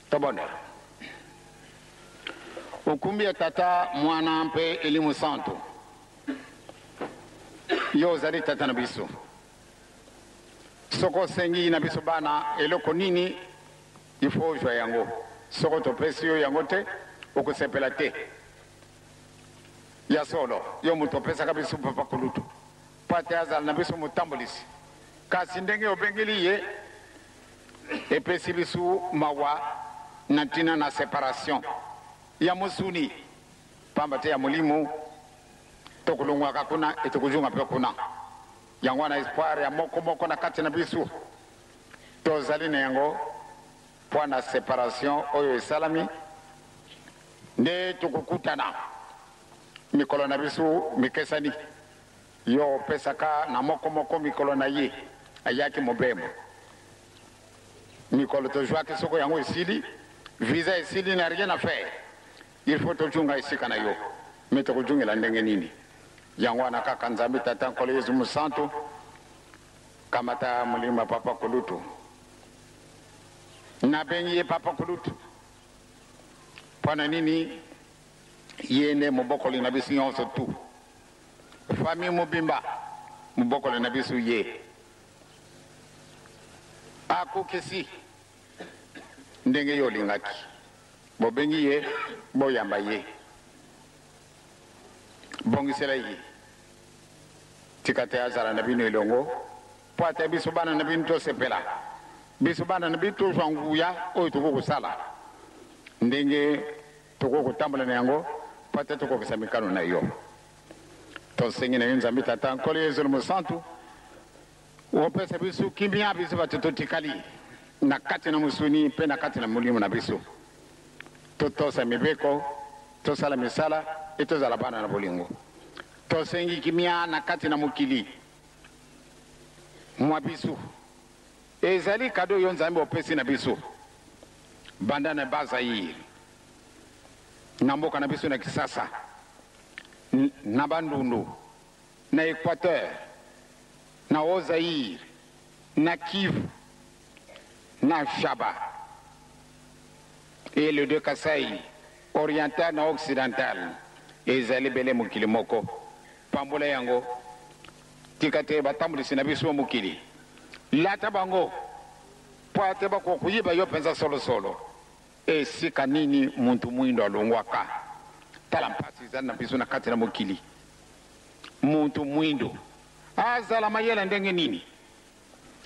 Tobondela. Okumbi ya Tata, Mwana mpe Elimo Santu. Yo ozali Tata na biso. Soko osengi na biso bana eloko nini, il faut ozwa yango. Soko topesi yo yango te, okosepela te. Ya solo, yo moto opesaka biso Papa Kulutu mpo ate azala na biso motambolisi. Kasi ndenge obengeli ye, epesi biso mawa na ntina na separation ya mosuni, pamba te ya molimo tokolongwaka kuna e tokozonga mpe kuna. Yango wana espoir ya moko moko na kati na biso tozali na yango mpo na separation oyo esalami nde tokokutana mikolo na biso mikesani. Yo opesaka na moko moko mikolo na ye ayaki mobembo. Mikolo tozwaki soko yango esili, visa esili na rien à faire. Il faut tozonga esika na yo. Mais tokozongela ndenge nini? Yango wana kaka Nzambe Tata Nkolo Yezu Mosantu kamata molimo ya Papa Kulutu. Nabengi ye Papa Kulutu mpo na nini? Ye nde mobokoli na biso nyonso tu. Famille mobimba mobokoli na biso ye. Akokisi ndenge yo olingaki. Bobengi ye, boyamba ye. Bongisela ye. Tika te azala na bino elongo, mpo ata biso bana na bino tosepela. Biso bana na bino tozwa nguya oyo tokoki kosala ndenge tokoki kotambola na yango, mpo ata tokokisa mikano na yo. Tosengi na yo Nzambe Tata, Nkolo Yezu Mosantu, opesa biso kimia, biso bato totikali na kati na mosuni mpe na kati na molimo na biso. Totosa mibeko, tosala misala e tozala bana na bolingo. Tosengi kimia na kati na mokili mwa biso. Ezali kado yo Nzambe opesi na biso banda na Bas-Zaïre, na mboka na biso na Kisasa, na Bandundu, na Equateur, na Haut-Zaïre, na Kivu, na Shaba et le deux Kasaï, oriental na occidental, ezali bele mokili moko. Pambola yango. Tika te batambulisi na biso mokili. Lata bango mpo ate bakoka koyeba yo mpenza solosolo. Esika nini muntu mwindo alongwaka? Tala mpasi ezali na biso na kati na mokili. Muntu mwindo azala mayele ndenge nini?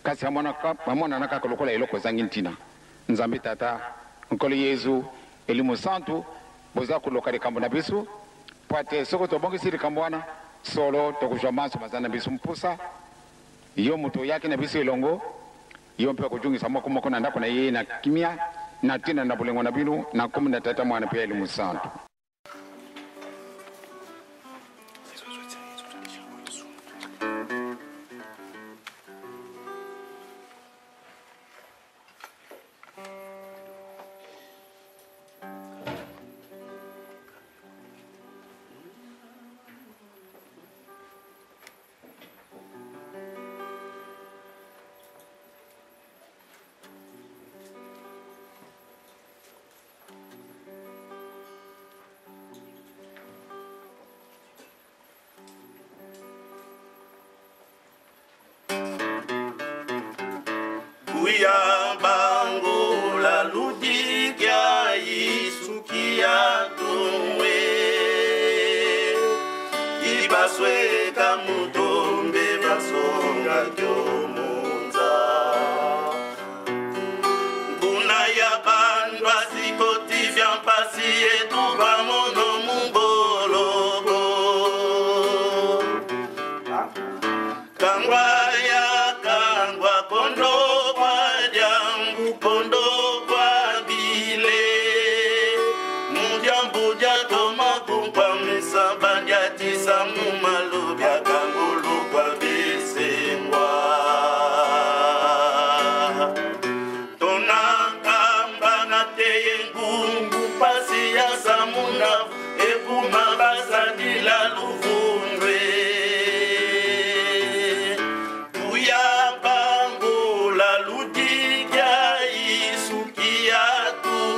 Kasi amonana kaka lokola eloko ezangi ntina. Nzambe Tata, Nkolo Yezu, Elimo Santu, boza koloka likambo na biso, mpo ate soko tobongisi likambo wana, solo tokozwa manso maza na biso mposa. Yo moto oyaki na biso elongo, yo mpe okojungisa moko moko na ndako na ye na kimia, na ntina na bolingo na bino, na nkombo na Tata, Mwana mpe Elimo Santu. Kuya bangula ludikia isukia tumwe ibasweka mutombe basonga kyomunza nguna ya bandu asikoti bya mpasi etuba mono mumboloko kangwa ya kangwa kondo kwa dyangu kondo kwa bile mundyambu dyatoma kumpamisa bandyatisa mumalo byakangulu kwa bisengwa tonakamba na teye ngungu pasi ya samuna ekuma basadila luvundwe tuya bangola ludikia isukia tu.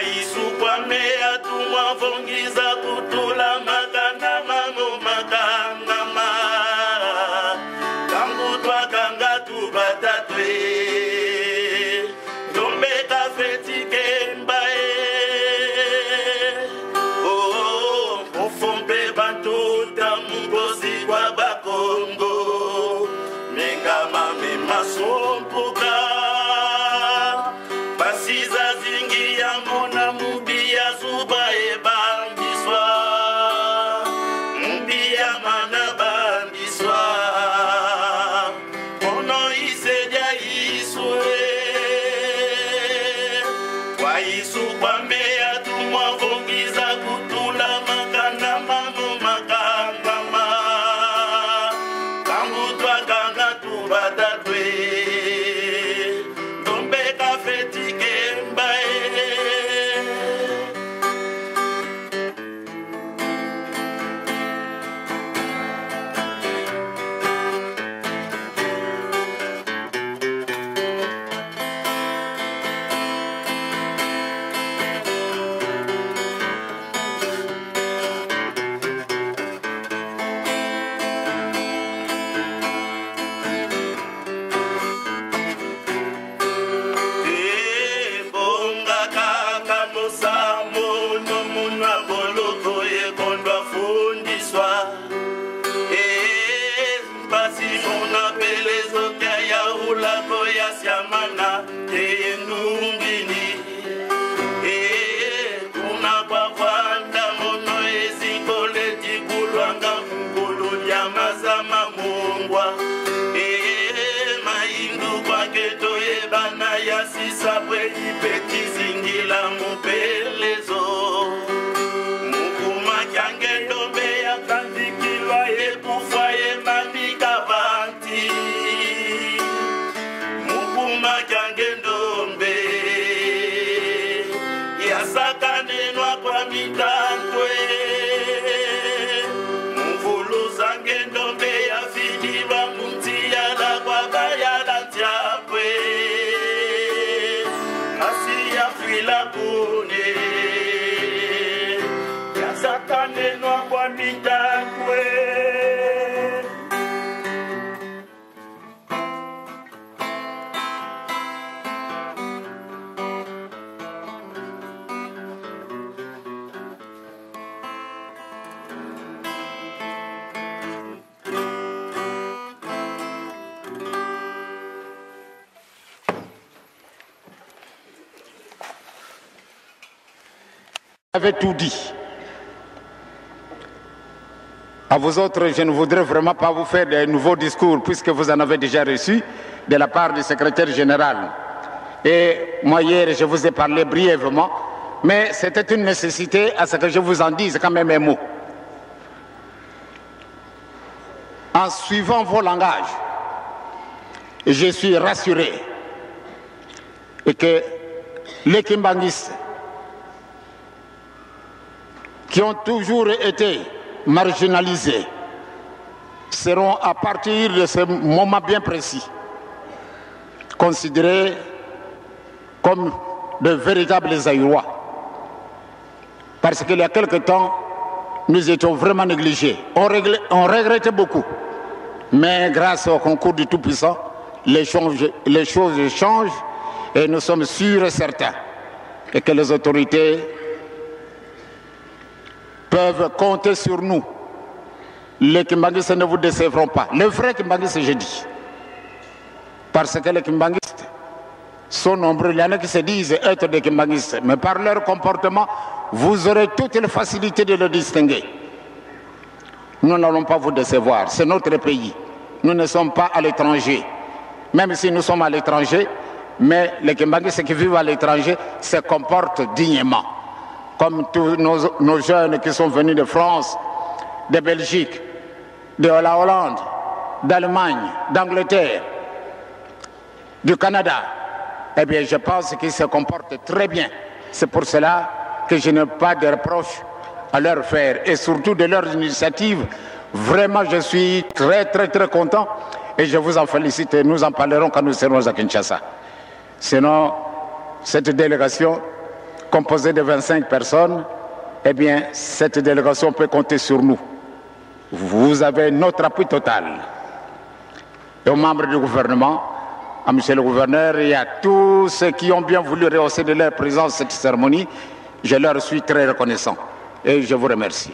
Waisukwame atumwavongiza kutula makanda mamo makangama kangu twakanga tubatatwe ndombeka fetikemba e oh, ofombe bantuta mungozi kwa bakongo mengama memasompuka basiza zingi yango na mubi ya zuba ebambiswa mubi ya mana bambiswa ono isedia isue waisu kwambe atumwavongiza kutula makanda mamo makangama kangu twakanga tubatatwe ndombeka fetikemba e. Ebonga kaka mosamo nomunwa boloko ekondwa fundiswa mpasi mona pelezoka ya ulako ya siamana teyenumbini kuna kwavanda mono ezikoletikulwanga mkulu lya mazama mungwa maindu kwake toyebana ya sisabwe ipetizingila mupelezo mukuma kyange ndombe yakandikilwa yekufa yemandika vanti mukuma kyange ndombe yasakanenwa kwa mitantwe muvuluzange ndombe yafidilwa muntiyala kwa bayala ntiakwe kasi yafila kune yasakanenwa kwa mitantwe. Avait tout dit. À vous autres, je ne voudrais vraiment pas vous faire de nouveaux discours puisque vous en avez déjà reçu de la part du secrétaire général. Et moi, hier, je vous ai parlé brièvement, mais c'était une nécessité à ce que je vous en dise quand même un mot. En suivant vos langages, je suis rassuré et que les Kimbanguistes, qui ont toujours été marginalisés, seront à partir de ce moment bien précis considérés comme de véritables Zaïrois. Parce qu'il y a quelque temps, nous étions vraiment négligés. On regrettait beaucoup. Mais grâce au concours du Tout-Puissant, les choses changent et nous sommes sûrs et certains et que les autorités peuvent compter sur nous. Les Kimbanguistes ne vous décevront pas. Les vrais Kimbanguistes, je dis. Parce que les Kimbanguistes sont nombreux. Il y en a qui se disent être des Kimbanguistes. Mais par leur comportement, vous aurez toutes les facilités de le distinguer. Nous n'allons pas vous décevoir. C'est notre pays. Nous ne sommes pas à l'étranger. Même si nous sommes à l'étranger, mais les Kimbanguistes qui vivent à l'étranger se comportent dignement. Comme tous nos jeunes qui sont venus de France, de Belgique, de la Hollande, d'Allemagne, d'Angleterre, du Canada. Eh bien, je pense qu'ils se comportent très bien. C'est pour cela que je n'ai pas de reproches à leur faire et surtout de leurs initiatives. Vraiment, je suis très, très, très content et je vous en félicite et nous en parlerons quand nous serons à Kinshasa. Sinon, cette délégation composée de 25 personnes, eh bien, cette délégation peut compter sur nous. Vous avez notre appui total. Et aux membres du gouvernement, à monsieur le gouverneur et à tous ceux qui ont bien voulu rehausser de leur présence cette cérémonie, je leur suis très reconnaissant et je vous remercie.